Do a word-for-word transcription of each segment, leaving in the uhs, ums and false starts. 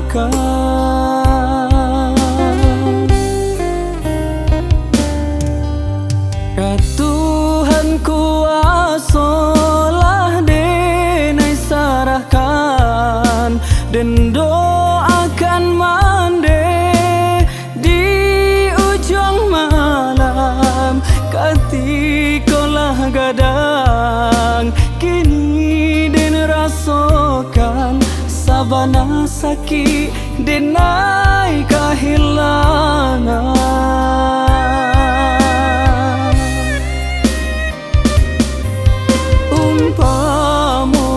Ka Tuhan kuaso lah denai sarahkan, den doakan mandeh di ujuang malam, katiko lah gadang, kini den rasokan sabana sakik denai kahilangan. Umpamo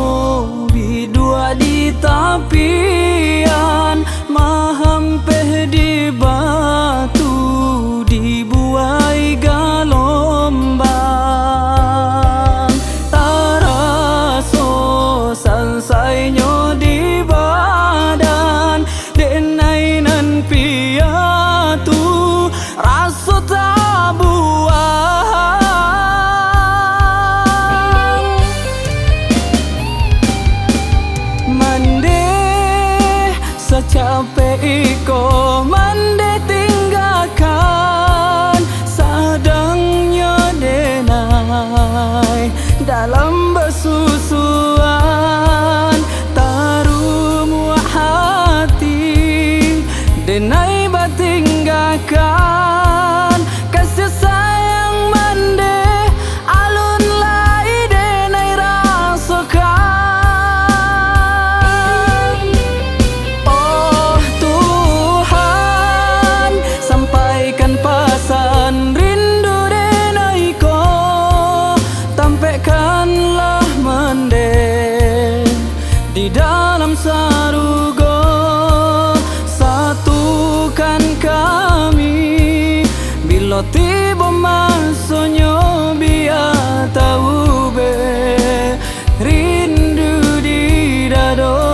biduak di tapian, mahampeh di batu dibuai galombang. Taraso sansainyo di badan, denai nan piatu raso tabuang. Mandeh sacapek iko, mandeh tinggakan, sadangnyo denai dalam basusuan, tarumuah hati denai batinggakan, kasih sayang mandeh alun lai denai rasokan. Oh Tuhan, sampaikan pasan rindu denai ko, tampekkanlah mandeh di dalam sarugo, satukan kami, bilo tibo masonyo, bia taubek rindu di dado.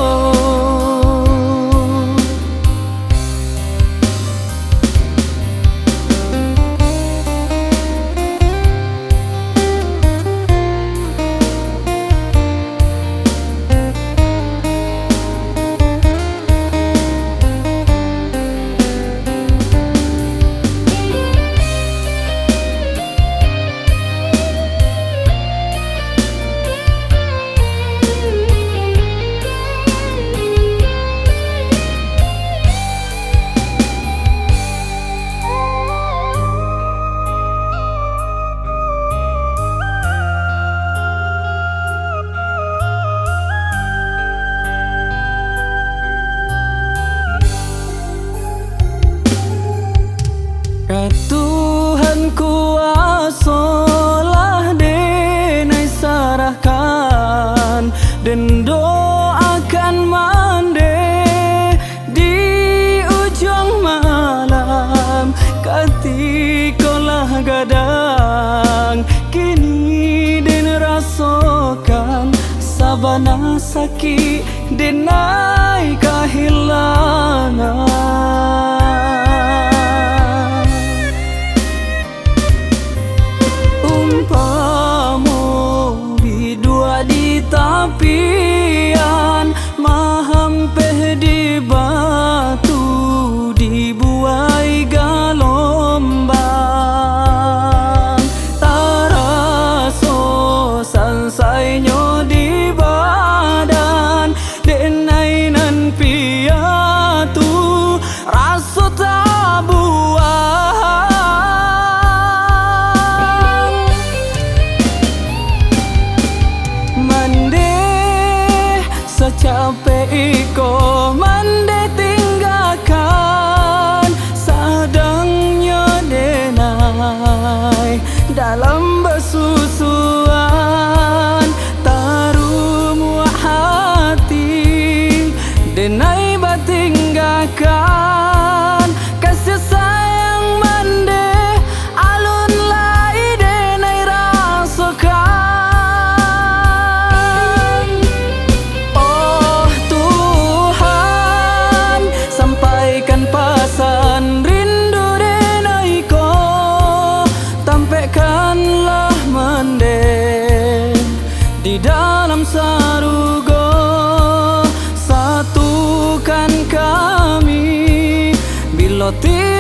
Ka Tuhan kuaso lah denai sarahkan, den doakan mandeh di ujuang malam, katiko lah gadang, kini den rasokan sabana sakik denai kahilangan. Umpamo biduak di tapian, mahampeh di batu dibuai galombang. Taraso sansainyo di badan, denai nan piatu, Roti